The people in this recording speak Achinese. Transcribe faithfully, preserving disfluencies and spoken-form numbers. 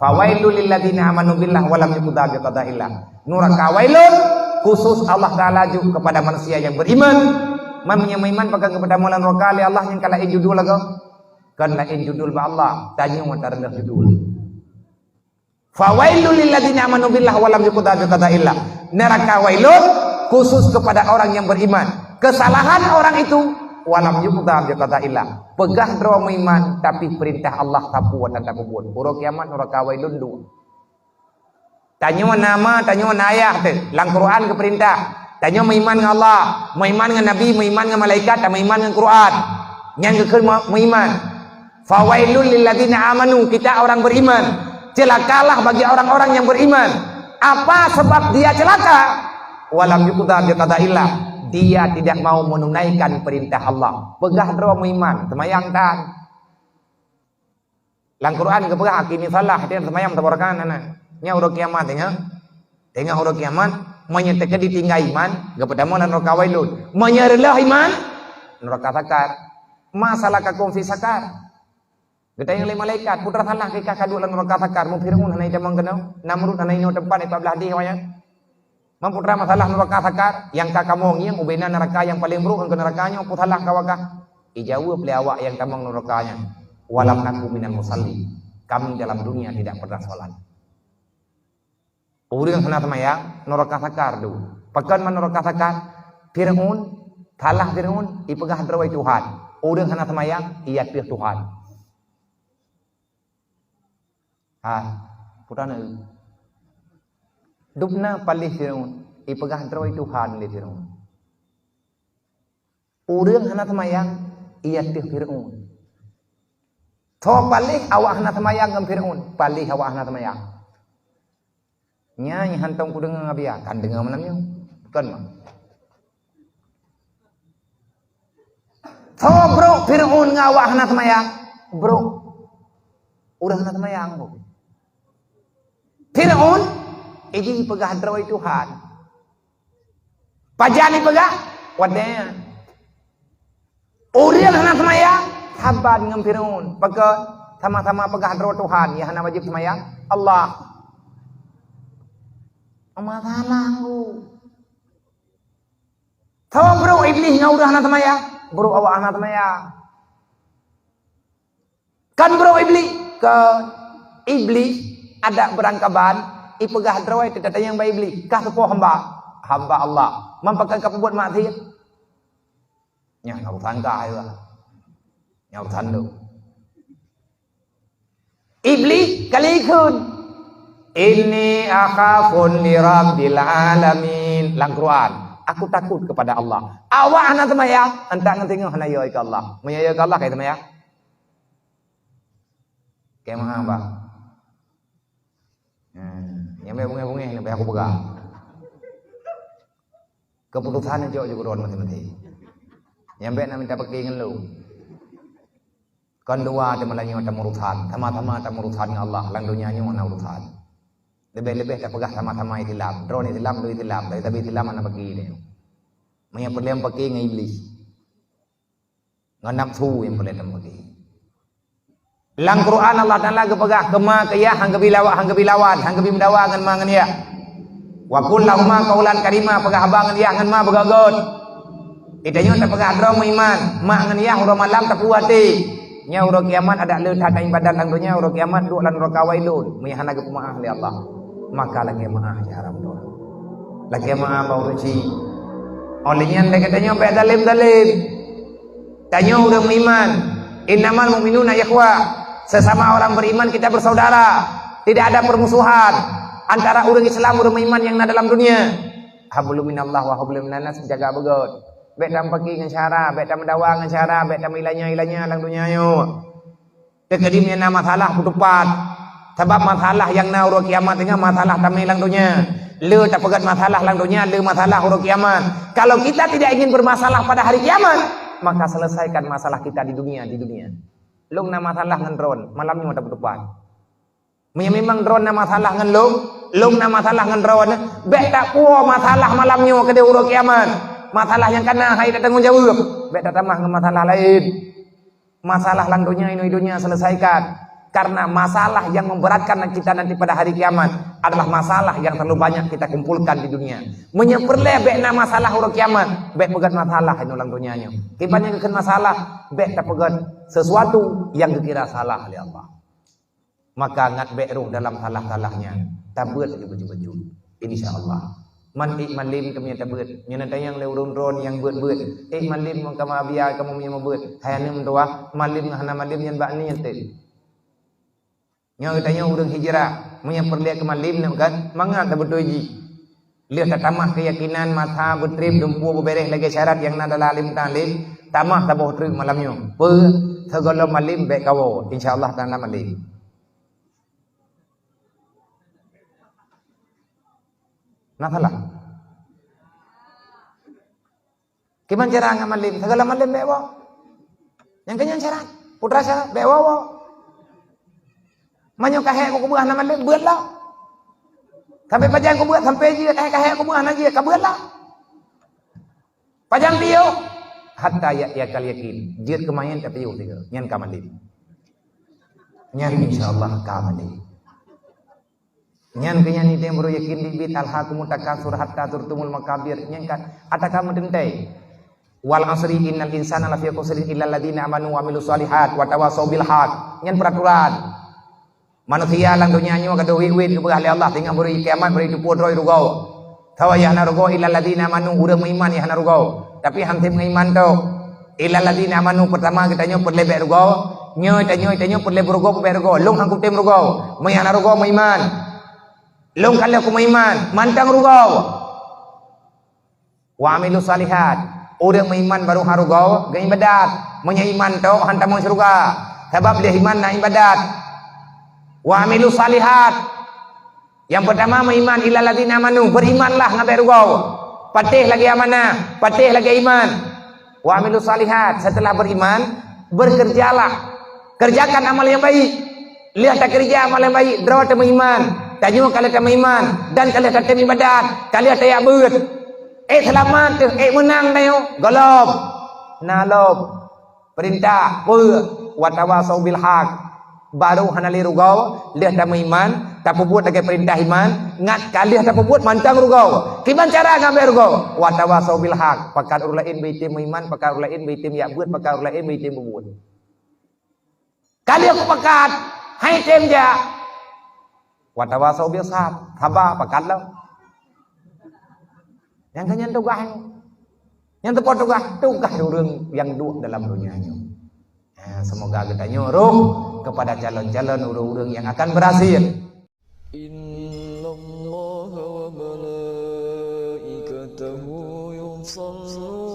Fawailul lilladzina amanu billah wa lam yuqda biqadaillah. Nuraka wailun khusus Allah Taala jok kepada manusia yang beriman. Meunyoe meuiman pakon geupeutamu lam nuraka lé Allah nyang ka laén judul lagoe. Kan laén judul bak Allah, tanyoe meutareuloh judul. Fawailul lilladzina amanu billah wa lam yuqda biqadaillah. Neraka wailun khusus kepada orang yang beriman. Kesalahan orang itu wa lam yuqda biqadaillah. Peugah droe meuiman tapi perintah Allah sapeue dan tapeubuet. Uroe kiamat neraka wailun dua. Tanyoe na ma, tanyoe na ayah teuh. Lam Quran geupeurintah. Tanyoe meuiman ngon Allah, meuiman ngon Nabi, meuiman ngon malaikat, dan meuiman ngon Quran. Nyan geukheun meu-, meuiman. Fawailul lilladzina amanu, kita orang beriman. Celakalah bagi orang-orang yang beriman. Apa sebab dia celaka? Walam yuqda biqadaillah. Dia tidak mau menunaikan perintah Allah. Peugah droe meuiman, seumayang tan. Lam Quran geupeugah, "Aqimi shalah," artinya seumayang teubarakan aneuk. Nyan uroe kiamat, teungoh. Teungoh uroe kiamat, meunyoe teukeudi tinggai iman, geupeutamu lam neraka wailun. Meunyoe reuloh iman, neraka sakar. "Ma salakakum fi sakar?" Geutanyong lé malaikat, "Peue teuma salah kah kaduek lam neraka sakar?" Meu Fir'aun hana itamong keunoe, Namrud hana inoe teumpat, ipat blah deh awaknyan. Meunyoe peue teuma masalah neraka sakar, nyang ka kamoe ngieng ubena neraka nyang paleng brok ngon neraka nyoe, peue salah kah awak kah? Ijaweueb lé awak nyang tamong neraka nyan, "Walam naku minal musalli." Kami dalam dunia tidak pernah sholat. Ureuëng hana seumayang, neraka sakar tu. Pakon man neraka sakar? Fir'aun, salah Fir'aun, ipeugah droe Tuhan. Ureuëng hana seumayang, iya teuh Tuhan. Ha, peue teuma? Dubna paléh Fir'aun, ipeugah droe Tuhan lé Fir'aun. Ureuëng hana seumayang, iya teuh Fir'aun. Tho paléh awak hana seumayang ngon Fir'aun, paléh awak hana seumayang. Nyan hantom kudeungoe ngon biya, kan deungoe malam nyoe. Kon ma? Tho brok Fir'aun ngon awak hana seumayang, brok. Ureuëng hana seumayang brok. Fir'aun, iji peugah droe Tuhan. Pajan ipeugah? Watée nyan. Ureuëng hana seumayang, saban ngon Fir'aun. Pakon? Sama-sama peugah droe Tuhan, nyang hana wajéb seumayang, Allah. Masalah nggu. Sama brok Iblih ngon ureuëng hana seumayang, brok awak hana seumayang. Kan brok Iblih, kan Iblih adak beurangkaban, ipeugah droe teutatanyong bak Iblih, "Kah teupeue hamba?" "Hamba Allah." "Man pakon kapeubuet maksiat?" "Nyan urusan kah, ya. Nyan urusan lôn." Iblih ka lheueh kheun, "Inni akhafu li rabbil alamin." Lam Quran, "Aku takut kepada Allah." Awak hana seumayang, antak ngon singoh hana yo keu Allah. Meunyo yo keu Allah, ka seumayang. Keu maha bah. Hmm, nyang bèk bungéh-bungéh nyoe bèk aku peugah. Keuputosan jok ju keudroe maséng-maséng. Nyang bèk na mita peuké ngon lôn. Kon dua teuma lagèe nyoe tameurusan, sama-sama tameurusan ngon Allah, lam donya nyoe na urusan. Leubeh-leubeh tapeugah sama-sama Islam, droeneuh Islam, lôn Islam, tapi Islam hana peuké nyoe. Meunyo peudeueng peuké ngon Iblih. Ngon nafsu nyang peureulèe tameugi. Lam Quran Allah Taala geupeugah, "Keuma keu yah han geubi lawa-, han geubi lawan, han geubi meudawa ngon ma ngon yah. Wa qul lahuma qaulan karima," peugah haba ngon yah ngon ma beugöt-göt. Di tanyoe tapeugah droe meuiman, mak ngon yah uroe malam tapeue até. Nyoe uroe kiamat adak le that ibadat lam donya, uroe kiamat duek lam nuraka wailun, meunyo hana geupeumaáh lé Allah. Maka lakèe meuáh jih haram droe. Lakèe meuáh bak ureueng chik. Óh lheueh nyan lé geutanyoe bèk zalim-zalim. Tanyoe ureueng meuiman, "Innamal mu'minuna ikhwah." Sesama orang beriman kita bersaudara. Tidak ada permusuhan antara ureueng Islam, ureueng meuiman nyang na dalam dunia. Hablum minallah wa hablum minannas, jaga beugöt. Bèk tameupaki ngon syara, bèk tameudawa ngon syara, bèk tameulanya-ilanya lam dunia nyoe. Teukeudi meunyo na masalah, beutupat. Sabab masalah nyang na uroe kiamat nyan masalah tamé lam donya. Le tapeugöt masalah lam donya, le masalah uroe kiamat. Kalau kita tidak ingin bermasalah pada hari kiamat, maka selesaikan masalah kita di dunia, di dunia. Lôn na masalah ngon droeneuh, malam nyoe tabeutupat. Meunyo memang droeneuh na masalah ngon lôn, lôn na masalah ngon droeneuh, bèk tapuwoe masalah malam nyoe keudéh uroe kiamat. Masalah nyang ka na han tatanggong jaweueb, bèk tatamah ngon masalah laén. Masalah lam donya, inoe donya selesaikan. Karena masalah yang memberatkan kita nanti pada hari kiamat adalah masalah yang terlalu banyak kita kumpulkan di dunia. Meunyoe peureulée bék na masalah uroe kiamat, bék peugét masalah inoe lam donya nyoe. Kiban nyang geukheun masalah, bék tapeugét sesuatu yang geukira salah lé Allah. Maka ngat bék rôh dalam salah-salah nyan, tabeuet laju bacut-bacut. Insya Allah. Man ék malem keumeunyoe tabeuet. Nyoe na tanyong lé ureuëng droe nyang beuet-beuet. Ék malem meunyoe ka mabia kamoe meunyoe mabeuet. Hai aneuk meutuwah, malem ngon hana malem nyan bak nyan teuh. Nyoe geutanyoe ureuëng hijrah, meunyoe peureulée keu malem nyoe kan, mangat tabeutôi jih. Lheueh tatamah keuyakinan masa beutreb dumpeue beubeureh lagée syarat nyang na dalam alim talib, tamah saboh treuk malam nyoe. Peue? Sigohlom malem bék kawoe, insya Allah taala malem. Na salah? Kiban cara ngat malem, sigohlom malem bék woe. Nyang keu nyan syarat, putra syarat, bék woe-woe. Meunyoe ka hék keu kubeue hana malem, beuet lah. Sampai pajan kubeue, sampai jeuet, eh, ka hék kubeue hana jeuet, ka beuet lah. Pajan piôh, hatta ya, ya kal yakin. Jeuet keu manyét ka piôh tiga, nyan ka malem. Nyan insya Allah ka malem. Nyan keuh nyan idéh baru yakin dibiet, "Alhaakumut takatsur hatta zurtumul maqabir." Nyan kan ata ka meuteuntèe. "Wal 'asri innal insana lafi khusrin illal ladzina amanu wa 'amilus shalihat wa tawasau bil haq." Nyan peuraturan. Manusia lam donya nyoe ka deuh wét-wét geupeugah lé Allah, teungoh baru kiamat baru jiteupeue droe rugoe. Sawa nyang hana rugoe, illal ladzina amanu, ureuëng meuiman nyang hana rugoe. Tapi han tem meuiman tu. Illal ladzina amanu, peurtama geutanyoe peureulée bék rugoe. Nyoe tanyoe, tanyoe peureulée beurugoe, bék rugoe. Lôn han kutem rugoe. Meunyoe hana rugoe meuiman. Lôn ka lheueh kumeuiman, mantong rugoe. Wa 'amilus shalihat. Ureuëng meuiman barô han rugoe, geuibadat. Meunyoe iman tok, han tamong syeuruga. Sabab lheueh iman na ibadat. Wa 'amilus shalihat. Nyang peurtama meuiman, illal ladzina amanu, beurimanlah ngon bék rugoe. Patéh lagée amanah, patéh lagée iman. Wa 'amilus shalihat, setelah beriman, bekerjalah. Kerjakan amal yang baik. Lheueh takeurija amal yang baik, droe tameuiman. Tanyoe ka lheueh tameuiman dan ka lheueh tatem ibadat, ka lheueh tajak beuet. Eh, seulamat teuh, eh, meunang tanyoe. Gohlom. Na lom. Peurintah, peue? Wa tawasau bil haq. Barô hana lé rugoe, lheueh tameuiman, tapeubuet lagée peurintah iman, ngat ka lheueh tapeubuet mantong rugoe. Kiban cara ngon bék rugoe? Wa tawasau bil haq. Pakat ureuëng laén beuitem meuiman, pakat ureuëng laén beuitem jak beuet, pakat ureuëng laén beuitem peubuet. Ka lheueh kupakat, han tem jak. Wa tawasau bis sabr, saba pakat lom. Nyang keu nyan tugaih. Nyang teupeue tugaih, tugaih ureuëng nyang duek dalam donya nyoe. Ha, semoga geutanyoe rôh kepada calon-calon ureuëng-ureuëng nyang akan berhasil. Innallaha wa malaikatahu yusalluna